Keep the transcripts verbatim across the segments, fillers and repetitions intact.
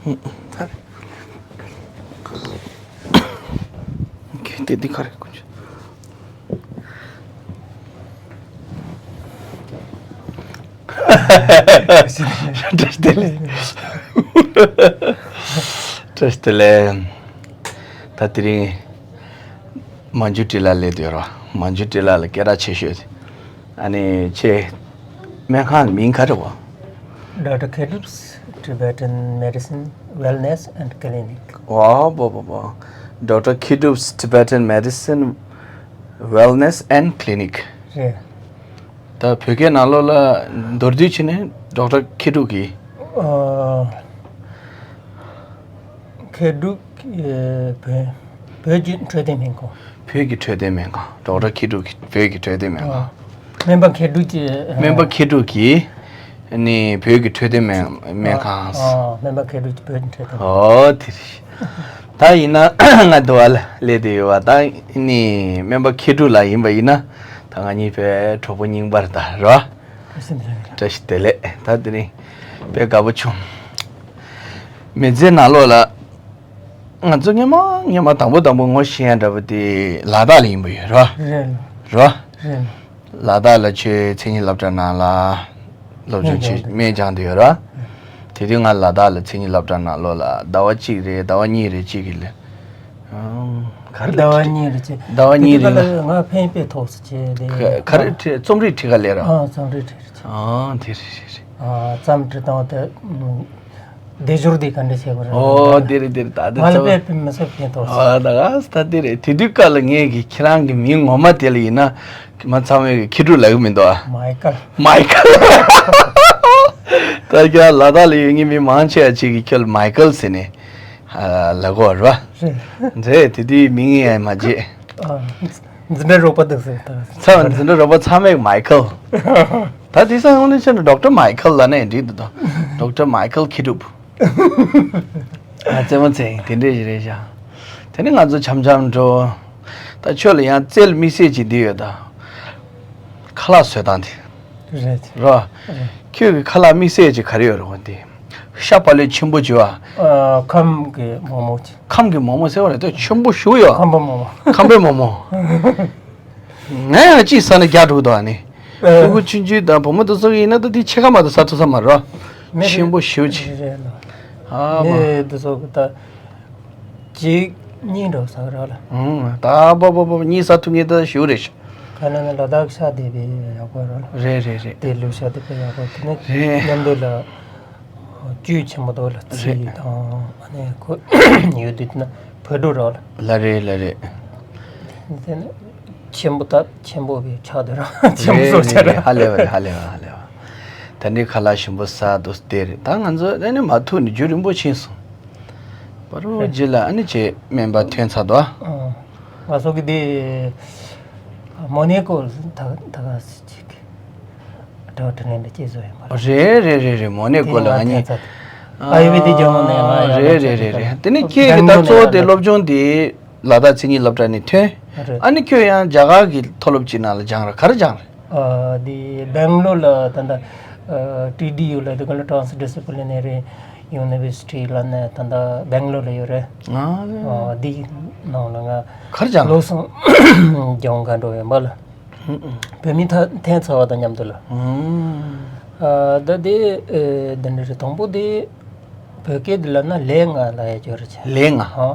ད་རེད། ཁྱོད་དེ་འདི་ག་རེ་དཀོན་མཆོག་བཀྲ་ཤིས་བདེ་ལེགས། བཀྲ་ཤིས་བདེ་ལེགས། ད་དེ་རིང་མ་འཇུ་ཀྲི་ལ་སླེབས་ཡོད་ར། མ་འཇུ་ཀྲི་ལ་ལ་སྐད་གྲགས་ཆེ་ཤོས་དེ། ཨ་ནི་ཁྱེད་སྨན་ཁང་མིང་ག་རེ་བ། Doctor Khedup's Tibetan Medicine Wellness and Clinic. ཝའོ་བོ་བོ་བོ། Doctor Khedup's Tibetan Medicine Wellness and Clinic. རེད། ད་བོད་སྐད་ནང་ལོགས་ལ་མདོར་བསྡུས་བྱས་ནས་ཌོག་ཊར་མཁས་གྲུབ་ཀྱི། ཨ། མཁས་གྲུབ་ཀྱི་བོད་བོད་ཀྱི་འཕྲོད་བསྟེན་སྨན་ཁང་། བོད་ཀྱི་འཕྲོད་བསྟེན་སྨན་ཁང་། ཌོག་ཊར་མཁས་གྲུབ་ཀྱི་བོད་ཀྱི་འཕྲོད་བསྟེན་སྨན་ཁང་། ཨ། སྨན་པ་མཁས་གྲུབ་ཀྱི། སྨན་པ་མཁས་གྲུབ་ཀྱི་ནི་བོད་ཀྱི་འཕྲོད་བསྟེན་སྨན་སྨན་ཁང་། ཨ། སྨན་པ་མཁས་གྲུབ་ཀྱི་བོད་ཀྱི་འཕྲོད་བསྟེན། ཨོ་དེ་རེད། ད་ཡིན་ན་ང་འདི་བ་ལ་སླེབས་བསྡད་ཡོད་པ། ད་ནི་སྨན་པ་མཁས་གྲུབ་ལགས་ཡིན་པ་ཡིན་ན་ད་ང་གཉིས་བོད་གྲོགས་པོ་རྙིང་པ་རེད་ད་རོ། བཀྲ་ཤིས་བདེ་ལེགས། ད་དེ་རིང་དཔེ་དགའ་པོ་བྱུང་། མི་ཚེ་ནང་ལོགས་ལ་ང་ཚོ་སྔོན་མ་སྔོན་མ་དང་པོ་དང་པོ་ངོ་ཤེས་ཡ་འདྲ་པོ་དེ་ལ་དྭགས་ལ་ཡིན་པ་ཡོད་རོ། རེད། རོ། རེད། ལ་དྭགས་ལ་ཁྱོད་མཚན་ཉིད་སློབ་གྲྭ་ནང་ལ་སློབ་སྦྱོང་བྱེད། སྨན་སྦྱང་དུ་ཡོད་ར། དེ་དུས་ང་ལ་དྭགས་ལ་མཚན་ཉིད་སློབ་གྲྭ་ནང་ལོགས་ལ་ཟླ་བ་གཅིག་རེད། ཟླ་བ་གཉིས་རེད། གཅིག་གི་ལས། ཨང་། ག་རེ་ཟླ་བ་གཉིས་རེད་ཅེ། ཟླ་བ་གཉིས་རེད། དེ་དུས་ལ་ང་ཕན་པའི་ཐོག་སུ་བྱས་དེ། ག་རེ་ཁྲིད། རྩོམ་རིག་ཁྲིད་ག་ལས་ར། ཨ། རྩོམ་རིག་ཁྲིད་ག་ལས་ར། ཨ། དེ་རེད་རེད་རེད། ཨ། རྩོམ་ཁྲིད་སྟངས་དེ། སྡེབ་སྦྱོར་དེ་ག་འདྲ་བྱེད་དགོས་རེད། ཨོ་དེ་རེད་དེ་རེད། ད་དེ་ང་ལ་ཚོ་དཔེ་དཔེ་མི་སྲིད་ཕན་ཐོགས་སོང་། ཨ་ད་ག་ད་དེ་རེད། དེ་དུས་སྐབས་ལ་ངས་ཀྱི་ཁྱེད་རང་གི་མིང་ངོ་མ་དེ་ལ་ཡིན་ན་མ་ཚང་མས་ཀྱི་མཁས་གྲུབ་ལབ་ཀྱི་མི་འདུག་ཨ། མའི་ཀལ། མའི་ཀལ། ད་ཁྱེད་རང་ལ་དྭགས་ལ་ཡོད་མཁན་མི་མང་ཆེ་བ་ཅིག་གིས་ཁྱོད་ལ་མའི་ཀལ་ཟེར་ནས་ལབ་གོ་རེད་པ། རེད། རེད། དེ་དུས་མིང་ཡང་མ་བརྗེད། ཨ། འཛིན་གྲྭ་རོགས་པ་འདུག་ཟེར་ད། ཚང་འཛིན་གྲྭ་རོགས་པ་ཚང་མས་མའི་ཀལ། ད་དེང་སང་དངོས་གནས་བྱས་ན་ཌོག་ཊར་མའི་ཀལ་ལབ་ན་ཡང་འགྲིག་འདུག་ད། ཌོག་ཊར་མའི་ཀལ་མཁས་གྲུབ། ང་རྩེད་མོ་རྩེ་ཡིན་དེ་འདྲས་ཞིག་རེད་ཤག་དེ་ནས་ང་ཚོ་འཆམ་འཆམ་འགྲོ། ད་ཁྱོད་ལ་ཡང་རྩལ་དམིགས་བསལ་ཅིག་འདི་ཡོད་ད། ཁ་ལག་བཟོ་སྟངས་དེ། རེད། རོ། རེད། ཁྱོད་ཀྱི་ཁ་ལག་དམིགས་བསལ་ཅིག་ག་རེ་ཡོད་རེད་འོ་འདི། ཤ་པ་ལས་ཆེན་པོ་བྱོས་ཨ། ཨ། ཁམས་ཀྱི་མོག་མོག་ཅིག་ཁམས་ཀྱི་མོག་མོག་ཟེར་བ་རེད་དོ། ཆེན་པོ་ཞུ་ཡོད། ཁམས་པ་མོག་མོག་ཁམས་པའི་མོག་མོག་ང་ཡང་ཅིག་ཟ་ན་རྒྱགས་འགྲོ་གི་འདུག་ཨ་ནི། ཨ། ཕྲུ་གུ་ཆུང་ཆུང་དང་བུ་མོ་དེ་ཚོ་ཡིན་ན་ད་དེ་ཕྱེད་ཀ་མ་གཏོགས་ཟ་ཐུབ་ས་མ་རེད། མི་ཆེན་པོ་ཞེ་པོ་ཅིག་རེད་ལ། ཨ་མ། ངས་དེ་ཚོ་གི་ད་གཅིག་གཉིས་འགྲོ་ཟ་གི་རེད་ལ། ཨང་། ད་པོ་པོ་པོ་གཉིས་ཟ་ཐུབ་མཁན་ད་ཞེ་པོ་རེད། ག་ལ་ན་ལ་དྭགས་ཤ་དེ་དཔེ་ཡག་པོ་རེད་ལ། རེད་རེད་རེད། དེ་ལུག་ཤ་དེ་དཔེ་ཡག་པོ། དེ་ནས་རེད། མཉམ་དུ་ལ། བཅུད་ཆེན་པོ་འདུག་ལ། རེད། ཚིལ་དང་ཨ་ནི་ཁོ་ཡོད་དུས་ན་བོད་འགྲོ་རོགས་ལ། ལ་རེད་ལ་རེད། དེ་ནི་ཆེན་པོ་ད་ཆེན་པོ་བའི་ཆགས་འདུག་ར། ཆེན་པོ་རེད་བཟོ་ཆགས་རེད་ར། ཧ་ལས་པ་རེད། ཧ་ལས་པ་ཧ་ལས་པ། ད་ནི་ཁ་ལག་ཞིམ་པོ་ཟ་འདུག་དེ་རེད། ད་ང་ཚོ་ཨ་ནི་མ་ཐུག་ནི་རྒྱུན་རིང་པོ་ཕྱིན་སོང་། པ་རུ་རྗེས་ལ་ཨ་ནི་ཅེ་སྨན་པ་ཐོན་ཚར་འདུག་ཨ། ང་ཚོ་གི་དེ་མོ་ནེ་ཀོ་ད་ད་ག་ཅིག་ཌོག་ཊར་ནས་འདི་སྐྱེས་བཟོ་ཡིན་པ་རེད། རེད་རེད་རེད་རེད། མོ་ནེ་ཀོ་ལ་ང་གཉིས། ཨ་ཡུ་ཝེ་དི་སྦྱོང་ནས་ང་ཡང་རེད་རེད་རེད་རེད། དེ་ནས་ཁྱེད་ཀྱི་ད་གཙོ་བོ་དེ་སློབ་སྦྱོང་དེ་ལ་དྭགས་མཚན་ཉིད་སློབ་གྲྭ་ནས་ཐོན། རེད། ཨ་ནི་ཁྱོད་ཡང་རྒྱ་གར་གྱི་མཐོ་སློབ་ཅིག་ནང་ལ་སྦྱངས་ར། ག་རེ་སྦྱངས་རེད། ཨ་དེ་སྦེང་ལོར་ལ་ད་ལྟ་ཨ་ཊི་ཌི་ཡུ་ལ་དེ་ག་ལ་Transdisciplinary University ལ་ནས་ད་ལྟ་སྦེང་ལོར་ལ་ཡོད་རེད། ཨ་ཨ་དེ་ནང་ལ་ང་ག་རེ་སྦྱངས་རེད། ལོ་གསུམ་སྦྱོང་ག་འགྲོ་ཡིན་པ་ལ། ཨུ་ཨུ། བོད་མི་ཐ་འཐེན་ཚར་བ་དང་མཉམ་དུ་ལ། ཨུ། ཨ་ད་དེ་ཨེ་འདི་འདྲ་རེད། དང་པོ་དེ་བོད་སྐད་དེ་ལབ་ན་ལས་ལྔ་ལབ་ཡ་ཅིག་ཡོད་རེད་ཅེ། ལས་ལྔ། ཨ་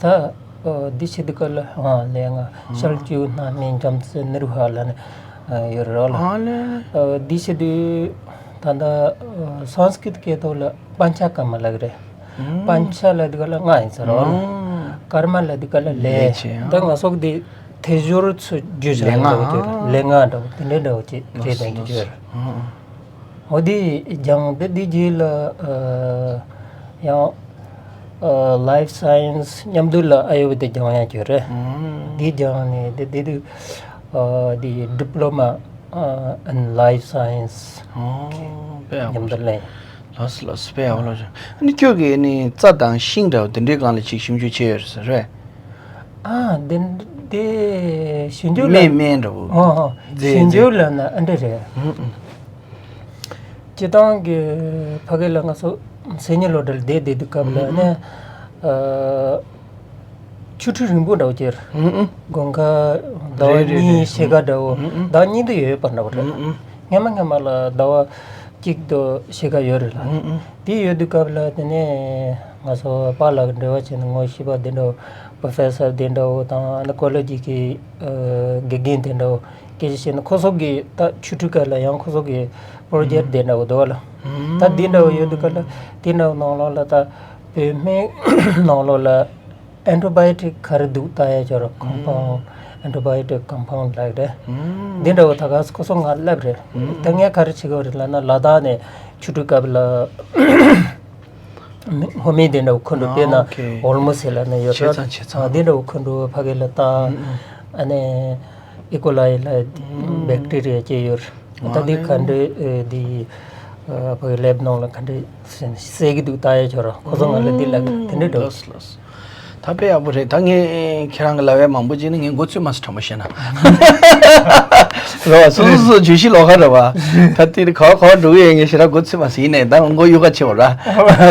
ད་ཨ་འདི་ཕྱི་དེ་ག་ལ་ཨ་ལས་ལྔ། ཨུ། ཤར་བཅུ་སྣང་མེད་འཇམ་རྩུབ་ནི་རུ་ཧ་ལབ་ནས་ཨ་ཡོད་རེད་ལ། ཨ་ལས། ཨ་འདི་ཕྱི་དེ་ད་ལྟ་ཨ་སཾ་སྐྲྀཏ་སྐད་ཐོག་ལ་པཉྩ་ཀརྨ་ལབ་ཀྱི་རེད། ཨུ། པཉྩ་ལབ་དེ་ག་ལ་ལྔ་ཡིན་ས་རེད་ལ། ཨུ། ཀརྨ་ལབ་དེ་ག་ལ་ལས། ལས་བྱེད། ཨ་ད་ང་ཚོ་གི་དེ་ཐད་སྦྱོར་ཚུར་བརྗོད་བྱ་ལས་ལྔ། འདྲ་བོ་དེ་རེད། ལས་ལྔ་འདྲ་བོ་དེ་འདྲའི་འདྲ་བོ་ཅིག་རེད། ལོས་སོ་དོན་གྱི་ལོས་སོ། ཡོད་རེད། ཨུ་ཨུ། འོ་དེ་སྦྱངས་ཏེ་དེ་རྗེས་ལ་ཨ་ཡང་ཨ་Life Science མཉམ་དུ་ལ་ཨ་ཡུར་ཝེ་དཱ་སྦྱང་ཡ་ཅིག་ཡོད་རེད། ཨུ། དེ་སྦྱངས་ནས་དེ་དེ་དུས་ཨ་དེ་Diploma ཨ་in Life Science ཨོ་དཔེ་ཡག་པོ། མཉམ་དུ་ལེན། ལགས་སོ་ལགས་སོ། དཔེ་ཡག་པོ་ལགས་སོ། ཨ་ནི་ཁྱོད་ཀྱིས་ནི་རྩྭ་དང་ཤིང་འདྲ་བོ་དེ་འདྲའི་སྒང་ལ་ཅིག་ཞིབ་འཇུག་བྱས་ཡོད་རེད་ཟེར་རེད། ཨ་དེ་དེ་ཞིབ་འཇུག་ལ། སྨན་སྨན་འདྲ་བོ། ཨོ་ཨོ། རྫས་ཞིབ་འཇུག་ལ་ན་ཨ་འདྲ་རེད། ཨུ་ཨུ། སྤྱིར་བཏང་གི་ཕ་གི་ལ་ང་ཚོ་ མཚན་ཉིད་སློབ་གྲྭ་ལ་བསྡད་བསྡད་དུས་སྐབས་ལ་ཨ་ནི་ཨ་ཆོ་འཕྲུལ་རིང་པོ་འདྲ་བོ་ཅིག་ཡོད་རེད། དགུན་ཁ་ཟླ་བ་རེད་རེད་གཉིས་རེད། ཕྱེད་ཀ་འདྲ་བོ་ཟླ་བ་གཉིས་དུ་ཡོད་པ་འདྲ་བོ་རེད། སྔན་མ་སྔན་མ་ལ་ཟླ་བ་གཅིག་དང་ཕྱེད་ཀ་ཡོད་རེད་ལ། དེ་ཡོད་དུས་སྐབས་ལ་དེ་ནས་ང་ཚོ་པཱ་ལགས་ཀྱི་འབྲེལ་བ་བྱས་ནས་ངོ་ཤེས་པ་དེ་འདྲ་བོ། པོ་རོ་ཕེ་སར་དེ་འདྲ་བོ་དང་ཨ་ནི་ཀོ་ལེ་ཇི་གི་ཨ་དགེ་རྒན་དེ་འདྲ་བོ་སྐད་ཆ་བཤད་ན་ཁོ་ཚོ་གི་ད་ཆོ་འཕྲུལ་སྐབས་ལ་ཡང་ཁོ་ཚོ་གི་པོ་རོ་ཇེཀ་དེ་འདྲ་བོ་འདུག་བ་ལ། ད་དེ་འདྲ་བོ་ཡོད་དུས་སྐབས་ལ་དེ་འདྲ་བོ་ནང་ལོགས་ལ་ད་བོད་སྨན་ནང་ལོགས་ལ་ཨན་ཊི་བྷ་ཡོ་ཊིག་ག་རེ་འདུག་ལྟ་ཡ་ཅིག་ཡོད་རེད། ཀོམ་པའུན་ཌི། ཨན་ཊི་བྷ་ཡོ་ཊིག་ཀོམ་པའུན་ཌི་ལབ་རེད། དེ་འདྲ་བོ་ད་ག་ཁོ་ཚོ་ང་སླེབས་རེད། ད་ངས་ག་རེ་བྱེད་ཀྱི་ཡོད་རེད་ལབ་ན་ལ་དྭགས་ནས་ཆོ་འཕྲུལ་སྐབས་ལ། སྔོན་མའི་དེ་འདྲ་བོ་ཁོ་འགྲོ་དཔེར་ན་ཨོ་ཁེ། ཧོར་མོ་ཟེར་ལ་ནི་ཡོད་བྱས་ཙང་བྱས་ཙང་། དེ་འདྲ་བོ་ཁོ་འགྲོ་ཕ་གི་ལ་བཏང་། ཨ་ནི་ཨི་ཀོ་ལའི་ལ་བེག་ཊི་རི་ཡ་སྐྱེ་ཡོད། ད་དེ་ག་འདྲ་འདི་ཕ་གི་ལེབ་ནང་ལ་ག་འདྲ་སེལ་གི་འདུག་ལྟ་ཡ་ཆོག་ར་ཁོ་ཚོ་ང་ལ་འདི་ལབ་དེ་འདྲ་འགྲོ། ལོས་ལོས། ད་དཔེ་ཡག་པོ་རེད། ད་ངས་ཁྱེད་རང་གི་ལབ་ཡ་མང་པོ་བྱས་ན་ངས་མགོ་ཚོས་མ་སོང་དྲང་པོ་བཤད་ན། རེད་བ། སོ་སོ་སོ་བརྗོད་གཞི་ལོགས་ཀ་རེད་བ། ད་དེ་ག་བ་ག་བ་འགྲོ་གི་ཡོད་ངས་ཞེ་དྲག་མགོ་ཚོས་མ་སོང་། ཡིན་ནའི་ད་མགོ་གཡུག་ཁ་ཆེ་བ་ར།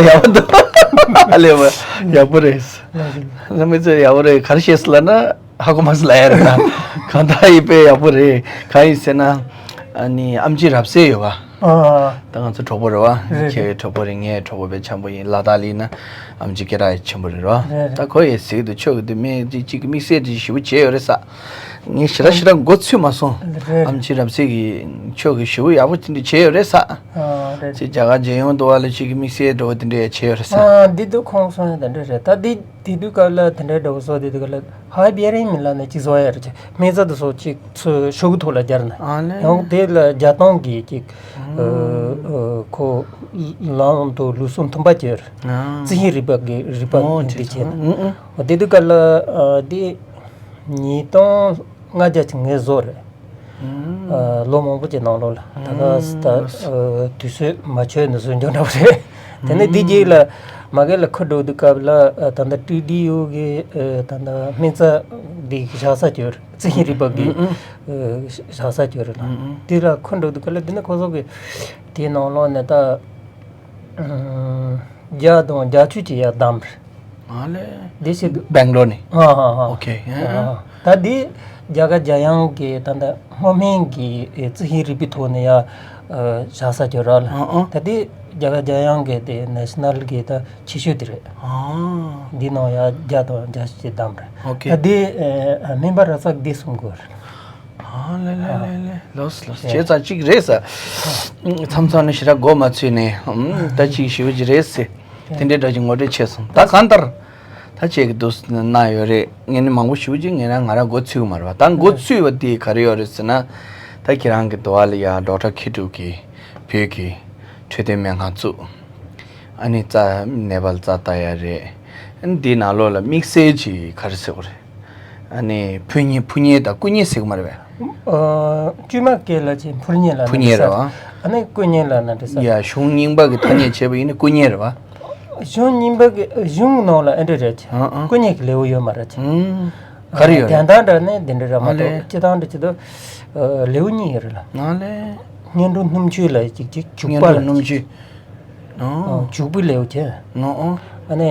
ཡག་པོ་འདུག་ཨ་ལས་བ་ཡག་པོ་རེད། ལགས་སོ། ལགས་སོ། མི་ཚོས་ཡག་པོ་རེད་ག་རེ་བཤད་སོང་ལབ་ན་ཧ་གོ་མ་སོང་ལབ་ཡ་རེད་ད། གང་ལྟར་ཡིན་དཔེ་ཡག་པོ་རེད། གང་ཡིན་ཟེར་ན་ཨ་ནི་ཨེམ་ཆི་རབ་གསལ་ཡོད་བ། ཨ། ད་ང་ཚོ་གྲོགས་པོ་རེད་བ། རེད་རེད། ཁྱེད་གྲོགས་པོ་རེད། ངའི་གྲོགས་པོ་དཔེ་འཆམ་པོ་ཡིན། ལ་དྭགས་ལ་ཡིན་ན་ཨེམ་ཆི་སྐད་གྲགས་ཆེན་པོ་རེད་བ། རེད་རེད། ད་ཁོ་ཡི་གཟིགས་འདུག་ཆོག་གི་འདུག་མི་གཅིག་གཅིག་གི་དམིགས་བསལ་གྱི་ཞེ་པོ་བྱས་ཡོད་རེད་ས། ངས་ཞེ་དྲག་ཞེ་དྲག་མགོ་ཚོས་མ་སོང་། རེད་རེད། ཨེམ་ཆི་རབ་གསལ་གྱི་ཆོག་གི་ཞེ་པོ་ཡག་པོ་དེ་འདྲ་བྱས་ཡོད་རེད་ས། ཨ་རེད། ཅིག་རྒྱ་གར་རྒྱལ་ཡོངས་དུ་བ་ལ་ཅིག་གི་དམིགས་བསལ་འགྲོ་བ་དེ་འདྲ་ཡང་བྱས་ཡོད་རེད་ས། ཨ་འདི་འདུག་ཁོང་གསུང་ཡ་དེ་འདྲ་རེད། ད་འདི་དེ་དུས་སྐབས་ལ་དེ་འདྲའི་འགྲོ་སོགས་དེ་དུས་སྐབས་ལ་ཧའི་བེ་རིང་མི་ལ་ནས་ཅིག་བཟོ་ཡ་རེད་ཅིག་སྨན་རྩྭ་དེ་སོགས་ཅིག་ཚོས་ཤོག་གུ་ཐོག་ལ་སྦྱར་ན། ཨ་ལེ། ཡང་དེ་ལ་རྒྱ་སྟོང་གི་ཅིག་ཨ་ཨ་ཁོ་ལམ་དུ་ལུགས་སྲོལ་མཐུན་པ་བྱས་རེད། ཨ། རྩི་ཤིང་རིག་པ་གི་རིག་པ་ཨོ་འདི་བྱས། ཨ་ཨ། དེ་དུས་སྐབས་ལ་ཨ་དེ་ཉིས་སྟོང་ལྔ་བརྒྱ་ཅིག་ངས་བཟོ་རེད། ཨ་ལོ་མང་པོ་ཅིག་ནང་ལོགས་ལ་ད་ག་ད་ཨ་དུས་ཚོད་མ་ཆོད་ནས་བཟོས་འཇོག་འདྲ་བ་རེད། དེ་ནས་འདི་རྗེས་ལ་མ་གི་ལ་ཁུར་འགྲོ་དུས་སྐབས་ལ་ཨ་ད་ལྟ་ཀྲི་ཌི་ཡུ་གི་ཨ་ད་ལྟ་སྨན་རྩྭ་འདི་བཞག་ས་ཅིག་ཡོད་རེད། རྩི་ཤིང་རིག་པ་གི་ཨ་བཞག་ས་ཅིག་ཡོད་རེད་ལ། དེ་ལ་ཁུར་འགྲོ་དུས་སྐབས་ལ་འདི་ནི་ཁོ་ཚོ་གི་དེའི་ནང་ལོགས་ནས་ད་ཨ་རྒྱ་དང་རྒྱ་ཆུ་ཅིག་ཡར་བསྡམས་རེད། ཨ་ལེ། འདི་བྱེད་དུས། སྦེང་ལོར་ནས། ཨ་ཨ་ཨ། ཨོ་ཁེ། ཨ། ད་འདི་རྒྱ་གར་རྒྱ་ཡང་གི་ད་ལྟ་སྔོ་སྨན་གྱི་རྩི་ཤིང་རིག་པའི་ཐོག་ནས་ཡ་བཞག་ས་ཅིག་རག་ལ། ཨ་ཨ། ད་འདི་རྒྱ་གར་རྒྱ་ཡང་གི་དེ་ནེ་ཤ་ནལ་གི་ད་ཆེ་ཤོས་དེ་རེད། ཨ། འདི་ནང་ཡ་རྒྱ་དང་རྒྱ་ཆུ་ཅིག་བསྡམས་རེད། ཨོ་ཁེ། ད་འདི་སྨན་པ་ར་ས་འདི་གསུང་དགོས་རེད། ཨ་ལེ་ལེ་ལེ་ལེ། ལོས་ལོས། བྱས་ཙང་གཅིག་རེད་ཟེར། མཚམས་མཚམས་ནས་ཞེ་དྲག་མགོ་མ་ཚོས་ནས་ཨམ་ད་གཅིག་ཞེ་པོ་ཅིག་རེད་ཟེར། དེ་འདྲའི་འདྲ་ཅིག་ངོ་སྤྲོད་བྱས་སོང་། ད་གང་ལྟར་ད་ཁྱེད་ཀྱི་འདུག་གནང་ཡོད་རེད། ངས་ནི་མང་པོ་ཞེ་པོ་ཅིག་ངས་རང་ང་རང་མགོ་ཚོས་ཀྱི་མ་རེད་བ། ད་མགོ་ཚོས་པ་དེ་ག་རེ་ཡོད་རེད་ཟེར་ན། ད་ཁྱེད་རང་གི་འདུག་བ་ལ་ཡ་ཌོག་ཊར་མཁས་གྲུབ་ཀྱིས་བོད་ཀྱི་འཕྲོད་བསྟེན་སྨན་ཁང་བཙུགས། ཨ་ནི་རྩ་ནེ་པཱལ་རྩ་ལྟ་ཡ་རེད། ཨ་ནི་འདིའི་ནང་ལོགས་ལ་དམིགས་བསལ་གྱི་ག་རེ་ཟེར་དགོས་རེད། ཨ་ནི་ཕུ་ཉེ་ཕུ་ཉེ་དང་སྐུ་ཉེ་ཟེར་གི་མ་རེད་པས། ཨ། དཀྱུས་མ་སྐད་ལ་ཅིག་ཕུ་ཉེ་ལབ་ཕུ་ཉེ་རེད་པ། ཨ་ནི་སྐུ་ཉེ་ལབ་ན་འགྲིག་ས། ཡ་གཞུང་རྙིང་པ་གི་ཐ་སྙད་བྱས་པ་ཡིན་ན་སྐུ་ཉེ་རེད་པ། གཞུང་རྙིང་པ་གི་གཞུང་ནང་ལ་ཨེ་འདྲ་རེད་ཅིག་ཨ་ཨ། སྐུ་ཉེ་གི་ལེའུ་ཡོད་མ་རེད་ཅིག་ཨུམ། ག་རེ་ཡོད་རེད། དོན་དག་འདྲ་ནི་འདི་འདྲ་ར་མ་ཨ་ལེ། གཏོགས་སྤྱི་བཏང་འདྲ་ཅིག་ཏུ་ལེའུ་གཉིས་ཡོད་རེད་ལ། ཨ་ལེ། སྔོན་འགྲོ་སྣུམ་བཅུད་ལ་ཅིག་ཅིག་བྱུག་པ་ལ་ཅིག་སྣུམ་བཅུད། ཨོ། བྱུག་པའི་ལེའུ་བྱས། ཨོ་ཨོ། ཨ་ནི་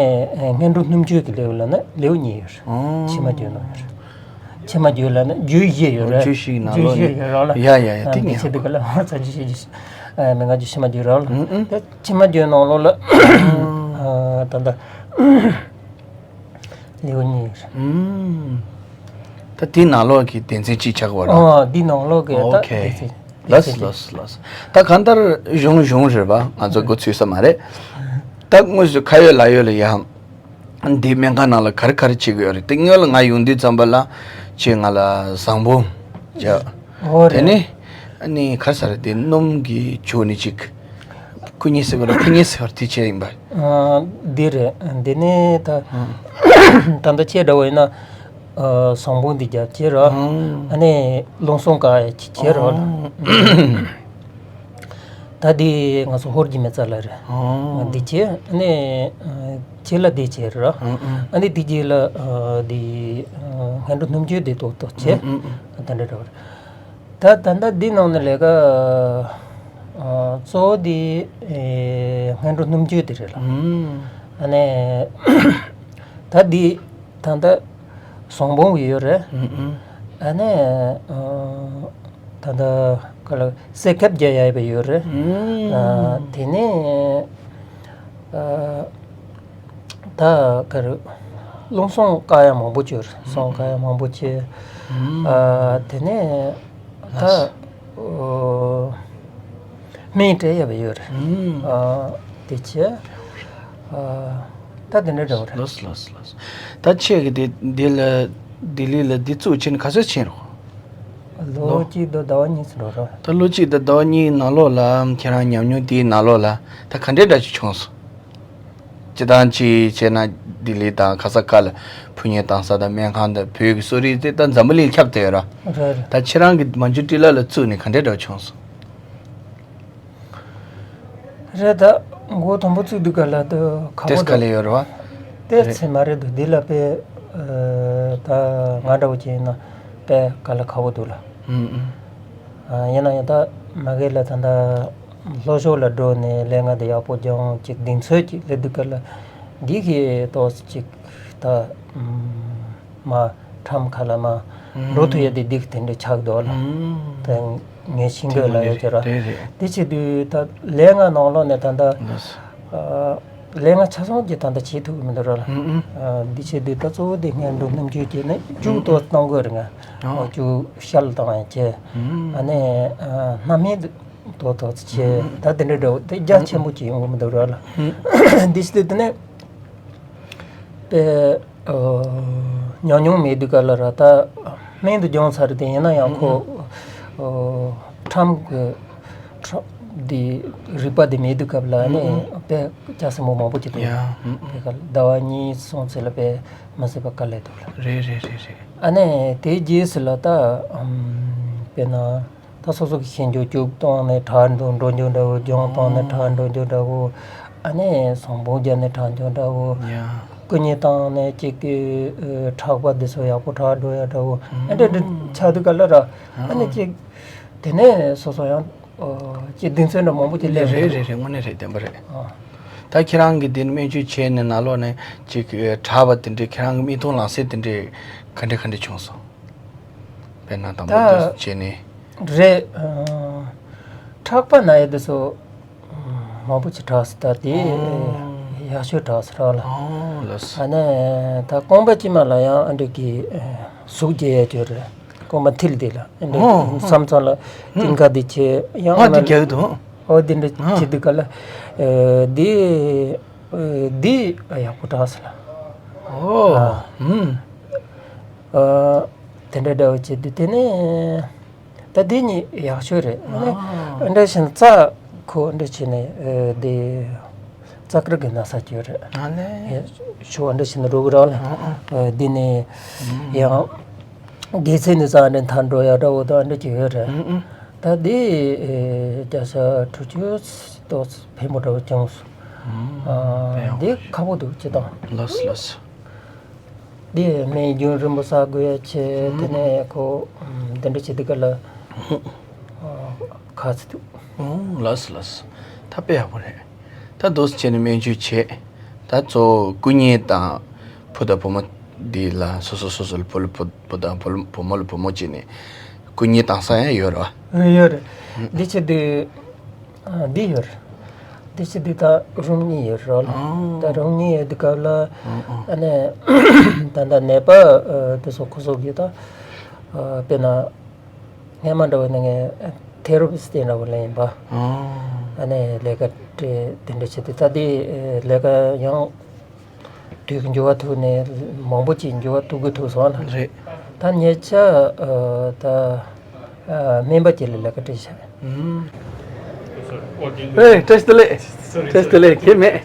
སྔོན་འགྲོ་སྣུམ་བཅུད་ཀྱི་ལེའུ་ལ་ནི་ལེའུ་གཉིས་ཡོད་རེད། ཨོ། ཕྱི་མ་བརྗོད་ནང་ཡོད་རེད། ཕྱི་མ་བརྗོད་ལ་ནི་བརྗོད་བཞི་ཡོད་རེད། བརྗོད་བཞི་ནང་ལོགས་ནས་བརྗོད་བཞི་ཡོད་རེད་ལ། ཡ་ཡ་ཡ་དེ་ངས་ཆེད་དུ་ག་ལ་ཧོར་ཚ་བརྗོད་བཞི་མི་ང་རྒྱུད་ཕྱི་མ་བརྗོད་རེད་ལ། ཨུ་ཨུ། དེ་ཕྱི་མ་བརྗོད་ནང་ལོགས་ལ་ད་ལྟ། ལེའུ་གཉིས་ཡོད་རེད། ཨུམ། ད་དེའི་ནང་ལོགས་ཀྱི་སྡེ་ཚན་གཅིག་ཆགས་པ་རེད། ཨོ་འདི་ནང་ལོགས་ཀྱི་ད་ཨོ་ཁེ། སྡེ་ཚན། ལོས་ལོས་ལོས། ད་གང་ལྟར་གཞུང་གཞུང་རེད་པ། ང་ཚོ་མགོ་ཚོས་ས་མ་རེད། ད་དངོས་སུ་ཁ་ཡོད་ལག་ཡོད་ལ་ཡ། འདི་སྨན་ཁང་ནང་ལ་ག་རེ་ག་རེ་བྱེད་ཀྱི་ཡོད་རེད། དེ་སྔོན་ལ་ང་ཡོང་དུས་ཙམ་པ་ལ་ཁྱེད་ང་ལ་བཟང་པོ་བྱ། ཨོ་རེད། དེ་ནས་ཨ་ནི་ག་རེ་ཟེར་རེད། དེ་སྣུམ་གྱི་བྱུག་ནི་གཅིག་སྐུ་ཉེ་ཟེར་བ་རེད། ཕུ་ཉེ་ཟེར་བ་རེད། དེ་བྱས་ཡིན་པ། ཨ། འདི་རེད། འདི་ནི་ད་ད་ལྟ་ཁྱེད་འདྲ་བོ་ཡིན་ན་ཨ་བཟང་པོ་འདི་རྒྱབ་ཁྱེད་ར། ཨ་ནི་རླུང་སྲུང་ཀ་ཁྱེད་ར། ད་འདི་ང་ཚོ་ཧོར་གྱི་མི་ཚ་ལ་རེད། འདི་ཁྱེད་ཨ་ནི་ཁྱེད་ལ་འདི་ཁྱེད་ར། ཨ་ནི་འདི་རྗེས་ལ་འདི་སྔོན་འགྲོ་སྣུམ་བཅུད་འདི་ཏོག་ཏོག་ཁྱེད་ད་འདྲ་འདྲ་བོ་རེད། ད་ད་ལྟ་འདི་ནང་ནས་ལས་ཀ་ ཨ་གཙོ་བོ་དེ་ཨེ་སྔོན་འགྲོ་སྣུམ་སྐྱོན་དེ་རེད་ལ། ཨུམ། ཨ་ནི་ད་འདི་ད་ལྟ་ཟངས་བོང་གི་ཡོད་རེད། ཨུམ་ཨུམ། ཨ་ནི་ཨ་ད་ལྟ་ག་ལ་སེ་ཁབ་རྒྱག་ཡ་ཡོད་པ་ཡོད་རེད། ཨུམ། ཨ་དེ་ནས་ཨ་ད་ག་རེ་རླུང་སྲུང་བཀག་ཡ་མང་པོ་བྱོས་རེད། སྲུང་བཀག་ཡ་མང་པོ་བྱས། ཨུམ། ཨ་དེ་ནས་ད་ལགས། ཨོ། སྨན་སྤྲད་ཡོད་པ་ཡོད་རེད། ཨུམ། ཨ་དེ་བྱས། ཨ་ད་དེ་འདྲ་འདྲ་བོ་རེད། ལགས་ལགས་ལགས། ད་ཁྱེད་ཀྱི་དེ་འདི་ལ་ལྡི་ལི་ལ་འདི་བཙུགས་ཕྱིན་ནས་ག་ཚོད་ཕྱིན་རོགས། ལོ་ལོ། གཅིག་དང་ཟླ་བ་གཉིས་ཙམ་འགྲོ་རོགས། ད་ལོ་གཅིག་དང་ཟླ་བ་གཉིས་ནང་ལོགས་ལ་ཁྱེད་རང་ཉམས་མྱོང་དེའི་ནང་ལོགས་ལ་ད་ག་འདྲའི་འདྲ་ཅིག་བྱུང་སོང་། སྤྱིར་བཏང་ཅིག་བྱས་ན་ལྡི་ལི་དང་ག་ས་ག་ལ་ཕུ་ཉེ་བཏང་ས་དང་སྨན་ཁང་དང་བོད་ཀྱི་གསོ་རིག་དེ་ད་འཛམ་བུ་གླིང་ཁྱབ་བསྡད་ཡོད་ར། རེད་རེད། ད་ཁྱེད་རང་གི་མ་འཇུ་ཏི་ལ་ལ་བཙུགས་ནས་ག་འདྲའི་འདྲ་བྱུང་སོང་། རེད། ད་མགོ་དང་པོ་བཙུགས་དུས་ག་ལ་ད་ཁག་པོ་ཏེས་ག་ལ་འདུག་ཡོད་ར་བ། ཏེས་རེད། ཚེ་མ་རེད་འདུག་འདི་ལ་དཔེ་ཨ་ད་ང་འདྲ་བོ་ཅིག་ཡིན་ན་དཔེ་ག་ལ་ཁག་པོ་འདུག་ལ། ཨུམ་ཨུམ། ཨ་ཡིན་ན་ཡང་ད་མ་གི་ལ་ད་ད་ལྷོ་ཕྱོགས་ལ་འགྲོ་ནས་ལས་ང་འདི་ཡག་པོ་སྦྱོང་ཅིག་གདེང་ཚོད་ཅིག་སླེབས་དུས་ག་ལ་འདི་གི་ཏོག་ཙམ་ཅིག་ད་ཨུམ། མ་ཁྲམ་ཁ་ལ་མ་ཨུམ། འགྲོ་ཐུབ་ཡ་དེ་སྡིག་དེ་འདྲ་ཆགས་འདུག་ལ། ཨུམ། དེ་ངས་ཤིང་དེ་གི་ལ་ཡོད་ཀྱི་ར། རེད་རེད། དེ་བྱེད་དུས་ད་ལས་ང་ནང་ལོགས་ནས་ད་ལྟ་ལགས། ཨ་ལས་ང་ཆ་ཚང་གི་ད་ལྟ་བྱེད་ཐུབ་ཀྱི་མི་འདུག་ར་ལ། ཨུམ་ཨུམ། ཨ་འདི་བྱེད་དུས་ད་གཙོ་བོ་དེ་སྔོན་འགྲོ་སྣུམ་སྐྱོན་བྱས་ནས་བཅུག་ཏོག་གཏོང་དགོས་རེད་ང་། ཨོ། བཅུག་ཤལ་བཏང་ཡ་བྱས། ཨུམ། ཨ་ནས་ཨ་སྣ་སྨན་ཏོག་ཏོག་བྱས། ཨུམ། ད་དེ་འདྲ་འདྲ་བོ་དེ་རྒྱ་ཆེན་པོ་ཅིག་ཡོང་གི་མི་འདུག་ར་ལ། ཨུམ། འདི་བྱེད་དུས་དེ་ནས། དཔེ་ཨོ་ཉམས་མྱོང་མེད་དུས་ག་ལ་ར་ད་སྨན་དུ་སྦྱོང་ཚར་དེ་ཡིན་ན་ཡང་ཁོ་ཨོ་ཁྲམ་གི་ཁྲམ་དེ་རིག་པ་དེ་མེད་དུས་སྐབས་ལ་ནི་དཔེ་སྐྱ་སེར་མོ་མང་པོ་ཅིག་འདུག་ཡ། དཔེ་ག་ལ་ཟླ་བ་གཉིས་གསུམ་ཙམ་ལ་དཔེ་མི་སྲིད་པ་དཀའ་ལས་འདུག་ལ། རེད་རེད་རེད་རེད། ཨ་ནི་དེའི་རྗེས་སུ་ལ་ད་ཨམ་དཔེར་ན། ད་སོ་སོ་གི་ཤེས་འཇོག་བཅུག་བཏང་ནས་དྲག་འགྲོ་འགྲོ་རྒྱུ་འདྲ་བོ། སྦྱོང་བཏང་ནས་དྲག་འགྲོ་རྒྱུ་འདྲ་བོ། ཨ་ནི་སང་བོ་རྒྱབ་ནས་དྲག་རྒྱུ་འདྲ་བོ། ཡ། སྐུ་མཉེ་བཏང་ནས་ཅིག་གི་ཨ་ཁྲག་པ་འདི་ཚོ་ཡག་པོ་དྲག་འགྲོ་ཡ་འདྲ་བོ། ཨ་འདྲ་འདྲ་ཆགས་དུས་ག་ལ་ར། ཨ་ནི་ཨ་ཅིག་དེ་ནས་སོ་སོ་ཡང་ཨ་ཅིག་གདེང་ཚོད་འདྲ་མང་པོ་ཅིག་སླེབས་རེད། རེད་རེད་རེད། དངོས་གནས་རེད། བདེན་པ་རེད། ཨ། ད་ཁྱེད་རང་གིས་འདི་ནས་སྨན་བཅོས་བྱས་ནས་ནང་ལོགས་ནས་ཅིག་ཨ་དྲག་པ་དེ་འདྲའི་ཁྱེད་རང་གི་མིག་མཐོང་ལག་ཟིན་དེ་འདྲའི་ག་འདྲ་ག་འདྲ་བྱུང་སོང་། དཔེར་ན་དང་པོ་ད་དུས་བྱས་ནས། རེད། ཨ་ཁྲག་པ་ན་ཡ་དེ་ཚོ་མང་པོ་ཅིག་དྲག་སོང་། ད་དེ་ཨོ། ཡག་ཤོས་དྲག་སོང་ར་ལ། ཨོ་ལགས་སོ། ཨ་ནི་ད་རྐང་པ་དཀྱིལ་མ་ལ་ཡང་ཨ་འདྲ་གི་ཨ་ཟུག་རྒྱག་ཡ་ཅིག་ཡོད་རེད། རྐང་པ་མཐིལ་དེ་ལ་ཨ་འདྲ་ཨོ་ཨོ། མཚམས་མཚམས་ལ་ཨུ། ཀིང་ཀ་དེ་བྱས་ཡང་ཨ་ཨ་དེ་མ་རྒྱག་གི་འདུག་ཨོ་དེ་འདྲ་ཨ་བྱེད་དུས་ག་ལ་ཨ་དེ་ཨ་དེ་ཡག་པོ་དྲག་སོང་ལ། ཨོ། ཨ། ཨུམ། ཨ། དེ་འདྲ་འདྲ་བོ་བྱེད་དུས་དེ་ནས་ད་དེ་གཉིས་ཡག་ཤོས་རེད། ཨ་ནི་ཨ་འདྲ་བྱས་ན་རྩ་ཁོ་འདྲ་བྱས་ནས་ཨ་དེ་རྩ་དཀར་གྱི་ན་ཚ་སྐྱོན་རེད། ཨ་ལེ། ཤོག་འདྲ་བྱས་ན་རོ་གི་ར་ལ། ཨ་ཨ། ཨ་དེ་ནས་ཨུམ། ཡང་སྒལ་ཚིགས་ནས་རྩ་འདྲ་འཐར་འགྲོ་ཡ་འདྲ་བོ་དང་འདྲ་ཅིག་ཡོད་རེད། ཨུམ་ཨུམ། ད་དེ་ཨ་བརྒྱ་ཆ་དྲུག་ཅུ་ཏོག་ཙམ་ཕན་པོ་འདྲ་བོ་བྱུང་སོང་། ཨུམ། ཨ་དཔེ་ཡག་པོ་རེད། དེ་ཁག་པོ་འདུག་སྤྱིར་བཏང་། ལགས་སོ་ལགས་སོ། འདི་སྨན་རྒྱུན་རིང་པོ་བསགས་དགོས་ཡ་ཆེ། ཨུམ། དེ་ནས་ཁོ་ཨམ་འདི་འདྲ་བྱེད་དུས་ག་ལ་ཨ་ཁག་ཚིག་འདུག་ཨོ་ལགས་སོ་ལགས་སོ། ད་དཔེ་ཡག་པོ་རེད། ད་འདུག་སེ་བྱས་ནས་སྨན་བཅོས་བྱས། ད་གཙོ་བོ་སྐུ་མཉེ་དང་བུ་དང་བུ་མོ་འདི་ལ་སོ་སོ་སོ་སོ་ལ་བུ་ལ་བུ་བུ་དང་བུ་ལ་བུ་མོ་ལ་བུ་མོ་བྱས་ནས་སྐུ་མཉེ་བཏང་ས་ཡང་ཡོད་རེད་བ། ཡོད་རེད། འདི་བྱེད་དུས། ཨ་འདི་ཡོད་རེད། འདི་ཕྱི་འདི་ད་རུམ་གཉིས་ཡོད་རེད་ལ། ཨང་། ད་རུམ་གཉིས་ཡོད་དུས་སྐབས་ལ། ཨང་ཨང་། ཨ་ནི་ད་ད་ནད་པ་ཨ་དེ་ཚོ་ཁོ་ཚོ་གིས་ད་ཨ་དཔེར་ན་སྔས་མ་འདྲ་བོ་ནས་ངས་ཐེ་རོ་པི་སི་ཊི་འདྲ་བོ་ལེན་པ། ཨང་། ཨ་ནི་ལས་ཀ་དེ་དེ་འདྲ་བྱེད་དུས་ད་དེ་ལས་ཀ་ཡང་དུས་ཀྱི་འགྱུར་བ་ཐུག་ནས་མང་པོ་ཅིག་འགྱུར་བ་ཐུག་དགོས་ཐུག་སོང་ལ། རེད། ད་ཉེ་ཆར་ཨ་ད་ཨ་སྨན་པ་ཅིག་ལ་ལས་ཀ་སྤྲད་བཞག་ཨུམ། ཨེ་བཀྲ་ཤིས་བདེ་ལེགས། བཀྲ་ཤིས་བདེ་ལེགས། ཁྱེད་མེད།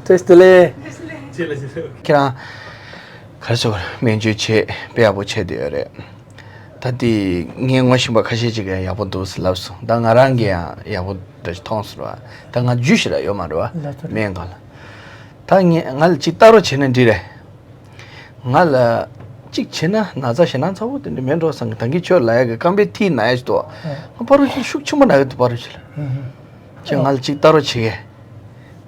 བཀྲ་ཤིས་བདེ་ལེགས། ཁྱེད་རང་ག་རེ་ཟེར་དགོས་རེད། སྨན་བཅོས་བྱས་དཔེ་ཡག་པོ་བྱས་བསྡད་ཡོད་རེད། ད་དེ་ངས་ངོ་ཤེས་པ་ཁ་ཤས་ཅིག་གིས་ཡག་པོ་འདུག་ཟེར་ལབ་སོང་། ད་ང་རང་གིས་ཡང་ཡག་པོ་འདྲ་ཞིག་མཐོང་སོང་ར། ད་ང་རྒྱུས་ཞིག་ར་ཡོད་མ་རེད་བ། ལགས་སོ། སྨན་ཁང་ལ། ད་ངས་ང་ལ་ཅིག་ལྟ་རོགས་བྱས་ན་འགྲིག་རེད། ང་ལ་ གཅིག་བྱས་ན་ན་ཚ་ཞེད་སྣང་ཚ་པོ་དེ་འདྲ་མེད་འགྲོ་བསམ་གི། ད་གིན་ཁྱོད་ལབ་ཡ་གི་རྐང་པའི་མཐིལ་ན་ཡ་ཞིག་འདུག་ཨ། ཕ་རུ་ཆེ་ཤུགས་ཆེན་པོ་ན་གི་འདུག་ཕ་རུ་ཆེ་ལ། ཁྱོད་ང་ལ་གཅིག་ལྟ་རོགས་བྱེད་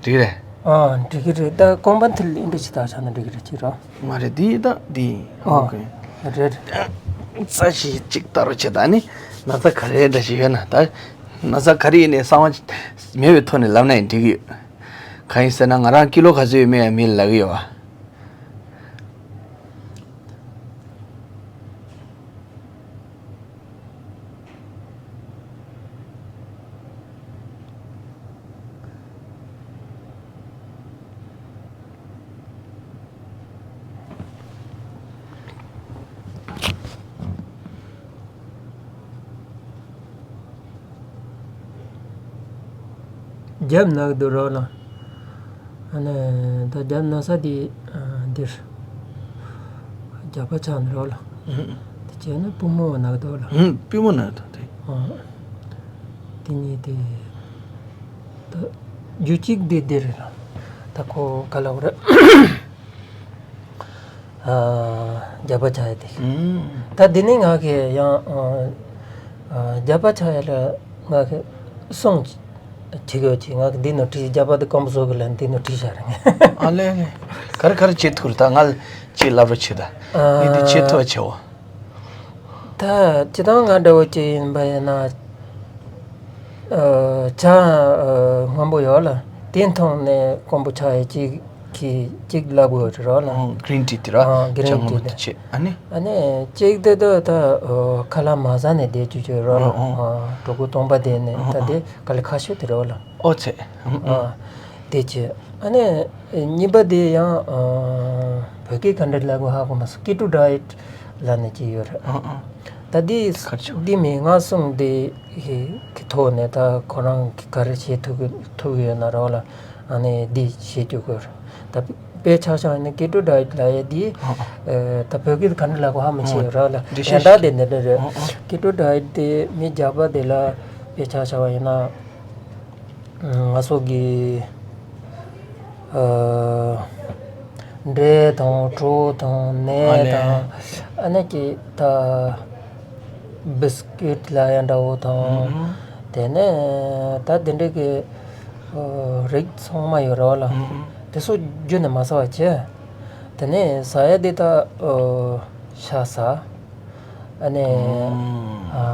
གི། འགྲིག་རེད། ཨ། འགྲིག་གི་རེད། ད་རྐང་པ་མཐིལ་འདི་འདྲ་ཞིག་ལྟ་བྱས་ན་འགྲིག་གི་རེད། ཅིག་རོ། མ་རེད། འདི་ད་འདི། ཨ། ཨོ་ཁེ། རེད། རྩ་ཞིག་གཅིག་ལྟ་རོགས་བྱེད། ད་ནི་ན་ཚ་ག་རེ་འདྲ་ཞིག་ཡོད་ན། ད་ན་ཚ་ག་རེ་ཡིན་ནའི་གསང་བ་མེད་པའི་ཐོག་ནས་ལབ་ན་ཡང་འགྲིག་གི་ཡོད། གང་ཡིན་ཟེར་ན་ང་རང་ཀི་ལོ་ག་ཚོད་ཡོད་མེད་ཡང་མི་ལ་ལབ་གི་ཡོད་པ། རྒྱབ་ན་གི་འདུག་རོགས་ལ། ཨ་ནི་ད་རྒྱབ་ན་ས་དེ་འདིར་རྒྱབ་པ་ཆགས་ནས་རོགས་ལ། དེ་བྱས་ན་པུས་མོ་ན་གི་འདུག་ལ། པུས་མོ་ན་གི་འདུག་དེ། ཨ། དེ་གཉིས་དེ། ད་རྒྱུ་གཅིག་དེ་འདིར་ལ། ད་ཁོ་ག་ལ་བ་རེད། རྒྱབ་པ་ཆགས་ཡ་དེ། ད་འདི་ནི་ང་གི་ཡང་རྒྱབ་པ་ཆགས་ཡ་ལ་ང་གི་སོང་བྱེད་དགོས་ཀྱི། ང་གི་འདི་ནང་བྲིས། རྒྱབ་པ་དེ་སྐམ་པོ་བཟོ་གི་ལ་འདི་ནང་བྲིས་བཞག་རེད། ཨ་ལེ་ལེ། ག་རེ་ག་རེ་བྱེད་ཐུབ་རེད། ད་ང་ལ་ཅིག་ལབ་རོགས་བྱེད་ད། ངས་འདི་བྱེད་ཐུབ་པ་བྱེད་འོ། ད་སྤྱིར་བཏང་ང་འདྲ་བོ་ཅིག་ཡིན་པ་ཡིན་ན། ཨ། ཇ་ཨ་སྔོན་པོ་ཡོད་ལ། དེ་འཐུང་ནས་སྐམ་པོ་ཆགས་ཡ་གཅིག་གིས་གཅིག་ལབ་དགོས་རེད་རོགས་ལ། ཨོ། གྷི་རིན་ཊི་དེ་ར། ཨ། གྷི་རིན་ཊི་དེ། ཇ་སྔོན་པོ་དེ་བྱེད། ཨ་ནི། ཨ་ནི་གཅིག་དེ་ད་ད་ཨ་ཁ་ལག་མ་ཟ་ནས་བསྡད་རྒྱུ་ཅིག་རོགས་ལ། ཨོ་ཨོ། ཨ། གྲོད་ཁོག་སྟོང་པ་བསྡད་ནས། ཨོ་ད་ཨོ། དེ་དཀའ་ལས་ཁག་ཤོས་དེ་རོགས་ལ། ཨོ་ཙི། ཨ། དེ་བྱེད། ཨ་ནི་གཉིས་པ་དེ་ཡང་ཨ་བོད་སྐད་ག་འདྲ་ལབ་དགོས་ཧ་གོ་མ་སོང་། ཀི་ཊོ་ཌའེ་ཊི་ལབ་ནས་ཅིག་ཡོད་རེད། ཨ་ཨ། ད་འདི་ག་རེ་བྱེད། འདི་མི་ང་གསུང་འདི་གི་ཐོག་ནས་ད་ཁོ་རང་གིས་ག་རེ་བྱེད་ཐུབ་ཀྱི་ཐུབ་ཀྱི་ཡོད་ན་རོགས་ལ། ཨ་ནི་འདི་བྱེད་རྒྱུ་དགོས་རེད། ད་དཔེ་ཆ་བཞག་ན་ཀི་ཊོ་ཌའེ་ཊི་ལབ་ཡ་འདི། ཨ་ཨ། ད་བོད་སྐད་ག་འདྲ་ལབ་དགོས་ཧ་མི་ཤེས་རོགས་ལ། འདི་ཤེས། ཡང་ད་དེ་འདི་འདྲ་རེད། ཨ་ཨ། ཀི་ཊོ་ཌའེ་ཊི་དེ་མི་རྒྱག་པ་དེ་ལ་དཔེ་ཆ་བཞག་པ་ཡིན་ན། ང་ཚོ་གི་ཨ་འབྲས་དང་གྲོ་དང་ནས་དང་། ཨ་ནི་ཀྱི་ད་བིས་ཀུད་ལབ་ཡ་འདྲ་བོ་དང་། ཨུ་ཨུ། དེ་ནས་ད་དེ་འདྲ་གི་ཨ་རིགས་ཚང་མ་ཡོད་རོགས་ལ། ཨུ་ཨུ། དེ་ཚོ་རྒྱུན་ནས་མ་ཟ་བ་བྱས། དེ་ནས་ཟ་ཡ་དེ་ད་ཨ་ཤ་ཟ། ཨ་ནི། ཨ།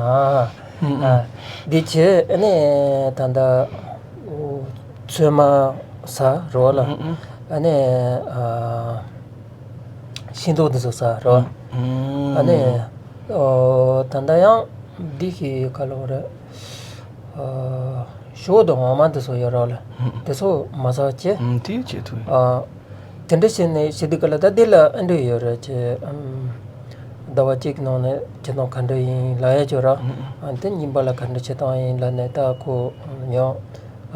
ཨ། འདི་བྱས། ཨ་ནི་ད་ལྟ་ཚོད་མ་ཟ་རོགས་ལ། ཨ་ནི་ཨ་ཤིང་ཏོག་འདི་ཚོ་ཟ་རོགས། ཨ་ནི་ཨོ་ད་ལྟ་ཡང་འདི་གི་ག་ལབ་རེད། ཨ་ཞོ་དང་འོ་མ་འདི་ཚོ་ཡོད་རོགས་ལ། འདི་ཚོ་མ་ཟ་བྱས། དེ་བྱེད་ཐུབ། ཨ། དེ་འདྲ་བྱས་ནས་བྱེད་དུས་ག་ལ་ད་འདི་ལ་ཨ་འདྲ་ཡོད་རེད་ཅེས། ཨམ། ཟླ་བ་གཅིག་ནང་ནས་བྱེད་སྟངས་ག་འདྲ་ཡིན་ལབ་ཡ་ཅིག་ཡོད་ར། ཨ་དེ་གཉིས་པ་ལ་ག་འདྲ་བྱེད་སྟངས་ཡིན་ལབ་ནས་ད་ཁོ་ཡང་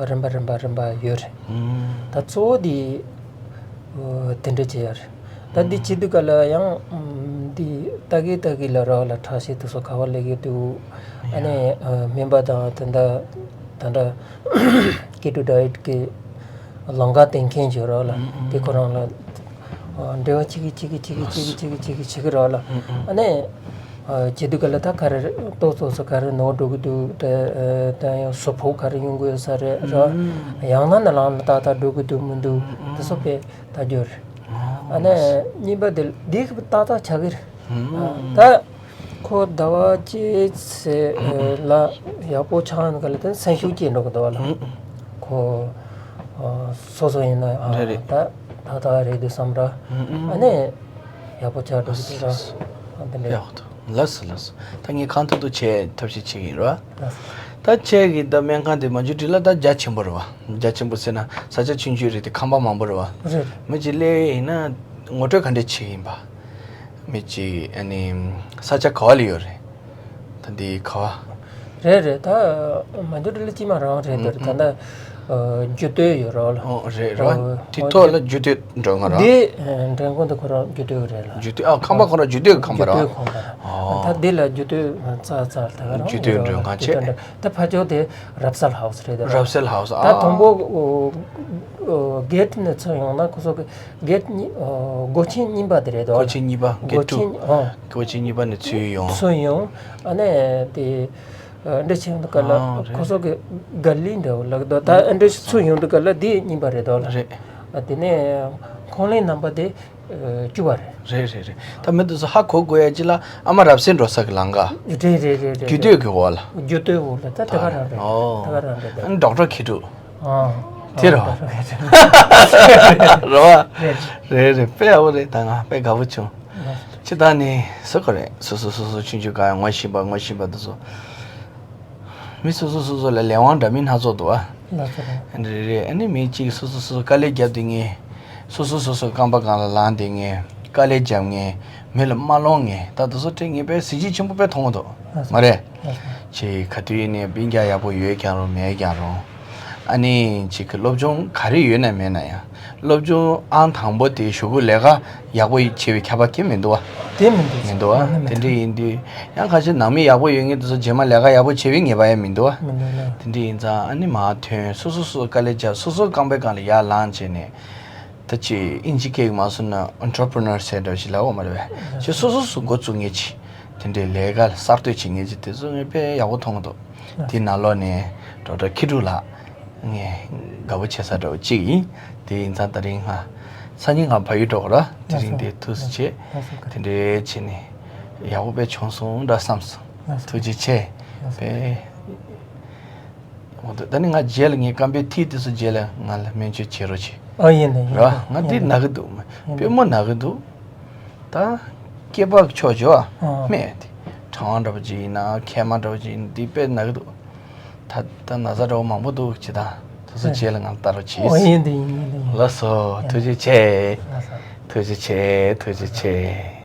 རིམ་པ་རིམ་པ་རིམ་པ་ཡོད་རེད། ད་གཙོ་བོ་དེ་དེ་འདྲ་བྱེད་ཡ་རེད། ད་འདི་བྱེད་དུས་ག་ལ་ཡང་འདི་ལྟ་གི་ལྟ་གི་ལ་རག་ལ་ཁྲག་ཤེད་དེ་ཚོ་ག་པར་སླེབས་ཀྱི་འདུག་ཨ་ནི་སྨན་པ་དང་དེ་འདྲ་དེ་འདྲ་ཀི་ཊོ་ཌའེ་ཊི་གི་ལམ་ཁ་སྟོན་མཁན་ཅིག་ཡོད་ར་ལ། དེ་ཁོ་རང་ལ་འབྲེལ་བ་བྱེད་ཀྱི་བྱེད་ཀྱི་བྱེད་ཀྱི་བྱེད་ཀྱི་བྱེད་ཀྱི་བྱེད་ཀྱི་ར་ལ། ཨ་ནི་བྱེད་དུས་ག་ལ་ད་ག་རེ་ཏོག་ཙམ་ཙམ་ག་རེ་ནོར་འགྲོ་གི་འདུག་དེ་ད་ཡང་གཟུགས་ཕོག་ག་རེ་ཡོང་གི་ཡོད་ས་རེད་ར། ཡང་ན་ནི་ལངས་ནས་ཏག་ཏག་འགྲོ་གི་འདུག་མི་འདུག་དེ་ཚོ་དཔེ་ལྟ་རྒྱུ་རེད། ཨ་ནི་གཉིས་པ་དེ་འདི་གི་ཏག་ཏག་ཆགས་ཀྱི་རེད། ད་ཁོ་ཟླ་བ་གཅིག་ཙམ་ལ་ཡག་པོ་ཆགས་ཡོང་ག་ལ་དེ་སེམས་ཤུགས་སྐྱེས་འགྲོ་གི་འདུག་བ་ལ། ཁོ་སོ་སོ་ཡིན་ན་རེད་རེད། ད་ད་ད་རེད་འདུག་བསམ་ར། ཨ་ནི་ཡག་པོ་ཆགས་འགྲོ་གི་འདུག་ར། ཨ་དེ་འདྲ། ཡག་པོ་འདུག་ལགས་སོ་ལགས་སོ། ད་ངས་གང་ཐུབ་ཐུབ་བྱེད་ཐབས་ཤེས་བྱེད་ཀྱི་ཡིན་ར། ལགས་སོ། ད་ཁྱེད་ཀྱི་ད་སྨན་ཁང་དེ་མ་འཇུ་དྲི་ལ་ད་རྒྱ་ཆེན་པོ་རེད་བ། རྒྱ་ཆེན་པོ་ཟེར་ན་ས་ཆ་ཆུང་ཆུང་རེད་དེ་ཁང་པ་མང་པོ་རེད་བ། རེད། མི་གཅིག་སླེབས་ཡིན་ན་ངོ་སྤྲོད་ག་འདྲས་བྱེད་ཀྱི་ཡིན་པ། མི་གཅིག་ཨ་ནི་ས་ཆ་ག་བ་ལ་ཡོད་རེད། ད་འདི་ག་བ། རེད་རེད། ད་མ་འཇུ་དྲི་ལ་སྐྱིད་མ་རང་རེད་འདུག་ད་ལྟ་ རྒྱུ་སྟོད་ཡོད་རོགས་ལ། ཨོ་རེད་རོགས། དེ་ཐོག་ལ་རྒྱུ་སྟོད་མགྲོན་ཁང་རོགས། འདི་མགྲོན་ཁང་དེ་ཁོ་རང་རྒྱུ་སྟོད་རེད་ལ། རྒྱུ་སྟོད། ཨ། ཁང་པ་ཁོ་རང་རྒྱུ་སྟོད་ཁང་པ་རོགས། རྒྱུ་སྟོད་ཁང་པ་རེད། ཨོ། ད་འདི་ལ་རྒྱུ་སྟོད་རྩ་རྩ་ལ་ད་ག་རང་རྒྱུ་སྟོད་མགྲོན་ཁང་བྱས། ད་ཕ་ཇོ་དེ་རབ་གསལ་ཧའུ་སི་རེད་དེ། རབ་གསལ་ཧའུ་སི། ད་ཨ། དང་པོ་གེ་ཊི་ནས་ཚུར་ཡོང་ན་ཁོ་ཚོ་གི་གེ་ཊི་གཉིས། སྒོ་ཆེན་གཉིས་པ་དེ་རེད་དོ། སྒོ་ཆེན་གཉིས་པ། སྒོ་གེ་ཊི་ཊུ། ཆེན། ཨོ། སྒོ་ཆེན་གཉིས་པ་ནས་ཚུར་ཡོང་། ཚུར་ཡོང་། ཨ་ནས་དེ། ཨ། འདྲ་ཆེན་དུ་ག་ལ། ཨ་རེད། ཁོ་ཚོ་གི་ག་ལི་འདྲ་བོ་ལག་དོ། ད་ཨ་འདྲ་ཚུར་ཡོང་དུ་ག་ལ་དེ་གཉིས་པ་རེད་དོ་ལ། རེད། ཨ། དེ་ནས་ཁོང་ལེན་རྣམ་པ་དེ་བཅུ་པ་རེད། རེད་རེད་རེད། ད་མི་འདི་ཚོ་ཧ་གོ་དགོས་ཡ་ཅི་ལ། ཨ་མ་རབ་གསལ་འགྲོ་ས་གི་ལམ་ཁ། རེད་རེད་རེད་རེད། རྒྱུ་སྟོད་ཀྱི་འོག་ལ། རྒྱུ་སྟོད་འོག་ལ་ད་དེ་ག་རང་རེད། ཨོ། དེ་ག་རང་རེད་ད། ཨ་ནི་ཌོག་ཊར་ཁེ་ཀྲུག། ཨ། དེ་རོ། ཨ། རེད་བ། རེད་རེད། དཔེ་ཡག་པོ་རེད། ད་ང་དཔེ་དགའ་པོ་བྱུང་། ལགས་སོ། ཅི་ད་ནི་སུ་ག་རེད། སོ་སོ་སོ་སོ་ཆུང་ཆུང་ག་ངོ་ཤེས་པ་ངོ་ཤེས་པ་དེ་ཚོ། མི་སོ་སོ་སོ་སོ་ལ་ལས་དབང་འདྲ་མིན་སྣ་ཚོགས་འདུག་ཨ། ལགས་སོ། རེད་རེད། ཨ་ནི་མི་གཅིག་སོ་སོ་སོ་སོ་དཀའ་ལས་བརྒྱབ་དེ་ངས། སོ་སོ་སོ་སོ་རྐང་པ་སྒང་ལ་ལངས་དེ་ངས། དཀའ་ལས་བརྒྱབ་ངས། མི་ལ་མ་སློང་ངས། ད་དེ་ཚོ་དེ་ངས་དཔེ་གཟི་བརྗིད་ཆེན་པོ་དཔེ་མཐོང་གི་འདུག། ལགས་སོ། མ་རེད། ལགས་སོ། ཅིག་ག་དུས་ནས་སྤུན་ཀྱག་ཡག་པོ་ཡོད་ཀྱང་རུང་མེད་ཀྱང་རུང་། ཨ་ནི་ཅིག་གི་སློབ་སྦྱོང་ག་རེ་ཡོད་ན་མེད་ན་ཡང་། སློབ་སྦྱོང་ཨང་དང་པོ་དེ་གཞུག་གུ་ལས་ཀ་ཡག་པོ་བྱེད་པའི་ཁྱད་པར་གང་མི་འདུག་བ། དེ་མི་འདུག། མི་འདུག་བ། མ་ནི་མི་དེ་འདྲ་འདུག། ཡིན་དུས་ཡང་ཁ་ཤས་ནང་མི་ཡག་པོ་ཡོད་མཁན་དེ་ཚོ་རྗེས་མ་ལས་ཀ་ཡག་པོ་བྱེད་པའི་ངེས་པ་ཡང་མི་འདུག་བ། མི་འདུག་ལ། དེ་འདྲ་ཡིན་ཙང་ཨ་ནི་མར་ཐོན་སོ་སོ་སོ་དཀའ་ལས་བརྒྱབ། སོ་སོ་རྐང་པའི་སྒང་ལ་ཡར་ལངས་བྱས་ནས། ད་ཅི་ཨིན་ཇི་སྐད་མ་སོང་ན་ཨོན་ཊར་པི་རི་ནར་ཟེར་འདྲ་ཞིག་ལབ་འོ་མ་རེད་བས། ཅི་སོ་སོ་སོ་འགོ་བཙུགས་མཁན་ཅིག། དེ་འདྲའི་ལས་ཀ་གསར་གཏོད་བྱེད་མཁན་ཅིག་དེ་ཚོ་ངས་དཔེ་ཡག་པོ་མཐོང་གི་འདུག། དེ་ནང་ལོགས་ནས་ཌོག་ཊར་ཁེ་ཀྲུག་ལགས། ངས་དགའ་པོ་བྱེད་ས་འདྲ་བོ་གཅིག་ཡིན། དེ་ཡིན་ཙང་དེ་རིང་ང་སང་ཉིན་ང་ཕ་ཡུལ་འགྲོ་གི་ར། དེ་རིང་དེ་ཐུགས་སུ་ཆེ། དེ་འདྲའི་བྱས་ནས་ཡག་པོ་དཔེ་བྱུང་སོང་འདྲ་བསམ་སོང་། ཐུགས་རྗེ་ཆེ། དཔེ། འོ་འདུག། ད་ནི་ང་རྗེས་ལ་ངའི་རྐང་པའི་མཐིལ་དེ་ཚོ་རྗེས་ལ་ང་ལ་སྨན་བཅོས་བྱེད་རོགས་བྱེད། ཨ། ཡིན་ད་ཡིན། ར། ད་ང་འདི་ཡིན་ད་ན་གི་འདུག། ཡིན་ད། པུས་མོ་ན་གི་འདུག། ད་སྐེད་པ་ཕྱོགས་བཅོ་ཨ། ཨ། སྨད་དེ། གྲང་བ་འདྲ་པོ་ཅིག་ཡིན་ན་མཁལ་མ་འདྲ་པོ་ཅིག་ཡིན་ན་འདི་དཔེ་ན་གི་འདུག། ད་ད་ན་ཚ་འདྲ་པོ་མང་པོ་འདུག་ཅི་ད། དེ་ཚོ་རྗེས་ལ་ང་ལ་ལྟ་རོགས་བྱེད། ཨོ། ཡིན་ད་ཡིན། ཡིན་ད་ཡིན། ལགས་སོ། ཐུགས་རྗེ་ཆེ། ལགས་སོ། ཐུགས་རྗེ་ཆེ། ཐུགས་རྗེ་ཆེ།